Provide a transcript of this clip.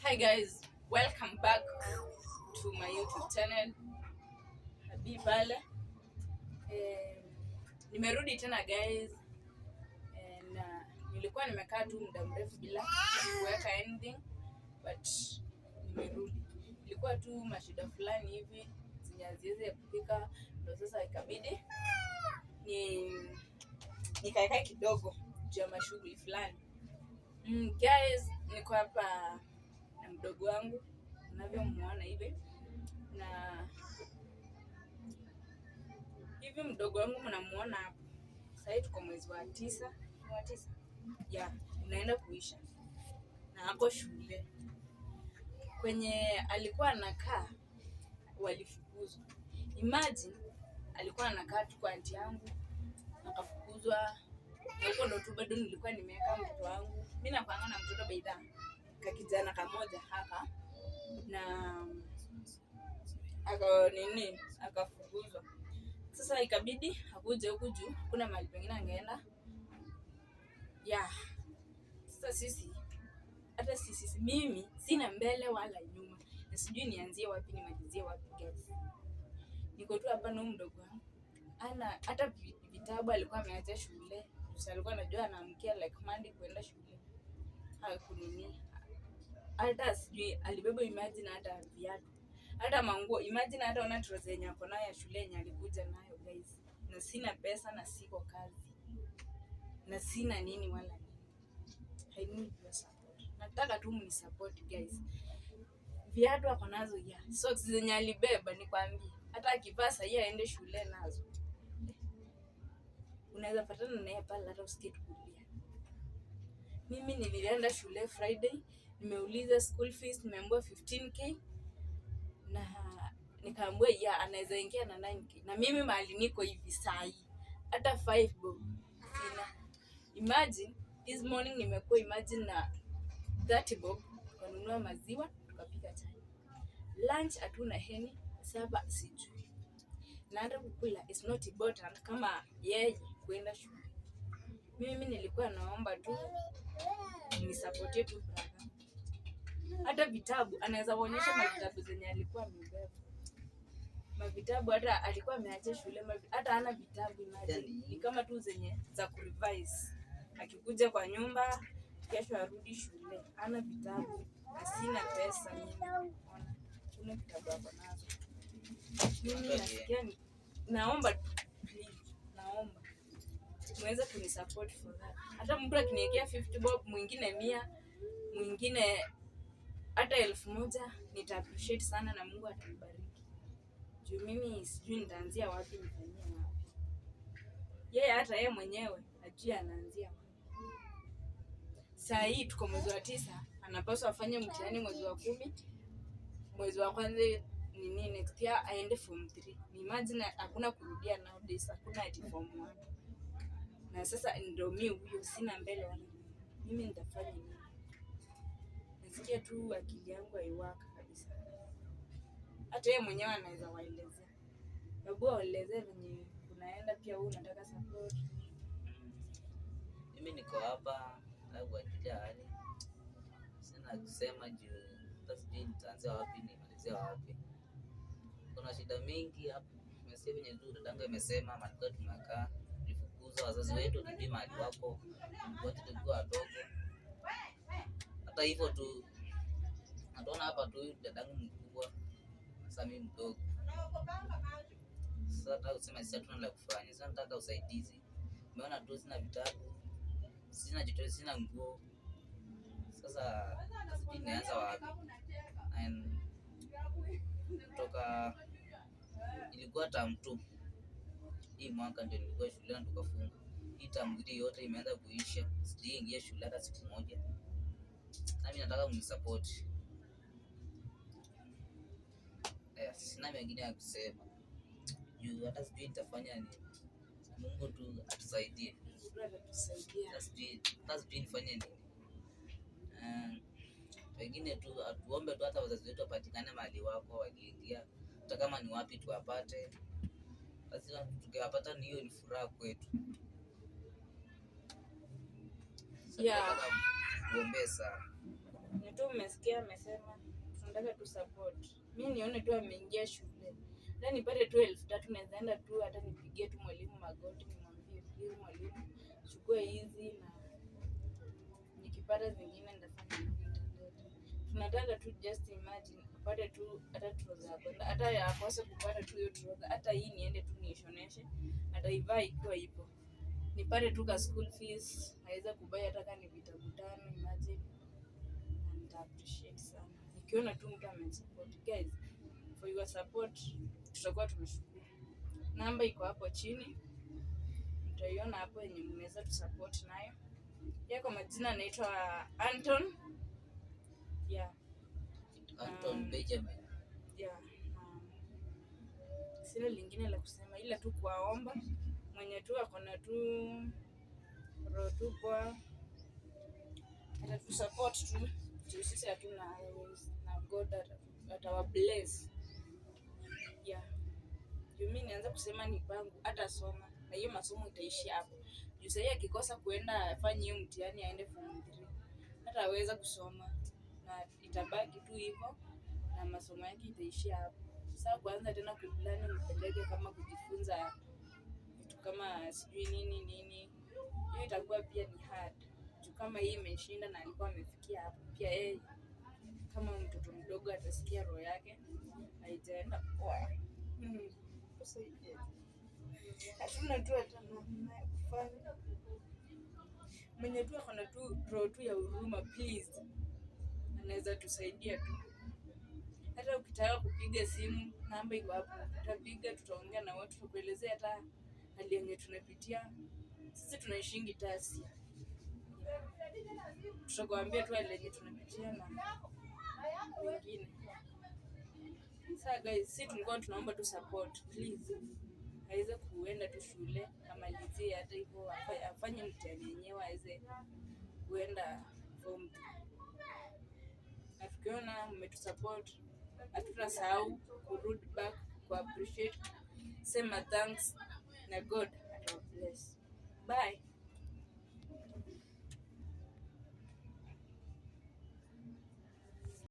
Hi guys, welcome back to my YouTube channel. Habi pale. Nimerudi tena guys. Na nilikuwa nimekaa tu muda mrefu bila kuweka anything, but nimerudi. Ilikuwa tu mashida fulani hivi zenye haziwezi epukika, ndio sasa ikabidi ni nikaekae kidogo juu ya mashughuli fulani. Guys, niko hapa na mdogo wangu unavyomuona hivi, na hivi mdogo wangu mnamuona hapo. Sasa tuko mwezi wa 9, ni wa 9 yeah, unaenda kuisha, na ako shule kwenye alikuwa anakaa walifukuzwa. Imagine alikuwa anakaa tu kwa auntie yangu akafukuzwa, na huko ndo tu bado nilikuwa nimeweka mtoto wangu. Mimi nakuanga na mtoto beidha ka kijana kamoja haka, na aka nini akafukuzwa. Sasa ikabidi akuje huku juu, kuna mahali pengine angeenda. Yeah. Sasa sisi hata sisi mimi sina mbele wala nyuma, na sijui nianzie wapi nimalizie wapi guys. Niko tu hapa na mdogo wangu, ana hata vitabu alikuwa ameacha shule. Sasa alikuwa anajua anaamkia like Monday kuenda shule, hakunini hata sijui alibeba, imagine hata viatu hata manguo, imagine hata ona trouser yenye ako nayo ya shule yenye alikuja nayo guys. Na sina pesa na siko kazi na sina nini wala nini. I need your support. Nataka tu mnisupport guys. Viatu ako nazo ya socks zenye alibeba, nikwambie, hata akivaa sahii aende shule nazo, unaweza patana naye pale hata usikie tu kulia. Mimi nilienda shule Friday, nimeuliza school fees, nimeambiwa 15K na nikaambiwa ya anaweza ingia na 9K, na mimi mahali niko hivi saa hii hata 5 bob sina. Imagine this morning nimekuwa imagine na 30 bob, tukanunua maziwa tukapika chai. Lunch hatuna heni saba sijui, na hata kukula is not important kama yeye kuenda shule. Mimi nilikuwa naomba tu nisapotie tu brother. Hata vitabu anaweza kuonyesha mavitabu zenye alikuwa amebeba, mavitabu hata alikuwa ameacha shule, hata hana vitabu imagine. Ni kama tu zenye za kurevise, akikuja kwa nyumba kesho arudi shule, hana vitabu na sina pesa mimi. Ona, kuna vitabu ako nazo. Mimi nasikia naomba tu please, naomba muweze kunisupport for that. Hata mtu akiniwekea 50 bob, mwingine 100, mwingine hata 1000, nita appreciate sana na Mungu atanibariki. Juu mimi sijui nitaanzia wapi, nifanyie wapi. Yeye hata yeye mwenyewe ajui anaanzia wapi. Saa hii tuko mwezi wa 9, anapaswa afanye mtihani mwezi wa 10, mwezi wa kwanza nini next year aende form 3. Ni imagine hakuna kurudia nowadays, hakuna ati form 1. Na sasa ndo mi huyo sina mbele wala nyuma. Mimi nitafanya nini? Nasikia tu akili yangu haiwaka kabisa. Hata yeye mwenyewe anaweza waelezea. Babu waelezee venye kunaenda, pia wewe unataka support. Mimi niko hapa nataka kuwajulia hali, sina kusema juu hata sijui nitaanzia wapi nimalizia wapi. Kuna shida mingi hapa. Nimesikia venye tu dadangu amesema mahali tunakaa tulifukuzwa, wazazi wetu hatujui mahali wako, wote tulikuwa wadogo. Hata hivyo tu natuona hapa tu huyu dadangu mkubwa, sasa mimi mdogo. Sasa nataka kusema sisi hatuna la kufanya, sasa nataka usaidizi. Umeona tu sina vitabu, sina chochote, sina nguo. Sasa sijui nianza wapi. And kutoka ilikuwa term 2 hii mwaka ndio nilikuwa shule na tukafunga. Hii term 3 yote imeanza kuisha, sijaingia shule hata siku moja. Nami nataka mnisupport. Sina mengine ya kusema juu hata sijui nitafanya nini. Mungu tu atusaidie. Mungu atatusaidia. Hata sijui nifanye nini. Pengine tu tuombe tu hata wazazi wetu wapatikane mahali wako wakiingia, hata kama ni wapi tuwapate. Basi tukiwapata ni hiyo ni furaha kwetu. Sasa tunataka tuombe sana. Ni tu umesikia amesema tunataka tu support. Mi nione tu ameingia shule. Hata nipate tu 3,000 naweza enda tu hata nipigie tu mwalimu magoti nimwambie please mwalimu chukua hizi na nikipata zingine nitafanya nini nitaleta. Tunataka tu just imagine apate tu hata trouser ya kwenda, hata akose kupata tu hiyo trouser, hata hii niende tu niishoneshe, ataivaa ikiwa hivyo. Nipate tu ka school fees, naweza kubuy hata kama ni vitabu 5, imagine. Na nita appreciate sana. Nikiona tu mtu amenisupport. Guys, for your support tutakuwa tumeshukuru. Namba iko hapo chini. Mtaiona hapo yenye mnaweza tusupport nayo. Yeye kwa majina anaitwa Anton. Yeah. Anton Benjamin. Yeah. Sina lingine la kusema ila tu kuwaomba mwenye tu akona tu roho tu poa atatusupport tu juu sisi hatuna otherwise, na God atawa bless. Yeah. Juu mimi nianza kusema ni pangu hatasoma na hiyo masomo itaishia hapo. Juu sahii akikosa kuenda afanye hiyo mtihani aende form 3 hataweza kusoma na itabaki tu hivyo na masomo yake itaishia hapo. Sasa kuanza tena kuplani mpeleke kama kujifunza vitu kama sijui nini nini, hiyo itakuwa pia ni hard. Juu kama hii imeshinda na alikuwa amefikia hapo, pia yeye kama mtoto mdogo atasikia roho yake haijaenda poa. Tusaidie. Hatuna tu hata namna ya kufanya. Mwenye tu akona tu roho tu ya huruma, please, anaweza tusaidia tu. Hata ukitaka kupiga simu, namba iko hapo, utapiga, tutaongea na watu, tutakuelezea hata hali yenye tunapitia. Sisi tunaishingi Tasia, tutakuambia tu hali yenye tunapitia na wengine. Sasa guys, si tulikuwa tunaomba tu support please, aweze kuenda tu shule amalizie hata hivyo, afanye mtihani yenyewe aweze kuenda form 2. Na tukiona mmetusupport, hatutasahau kurudi back ku appreciate, sema thanks na God atawabless. Bye.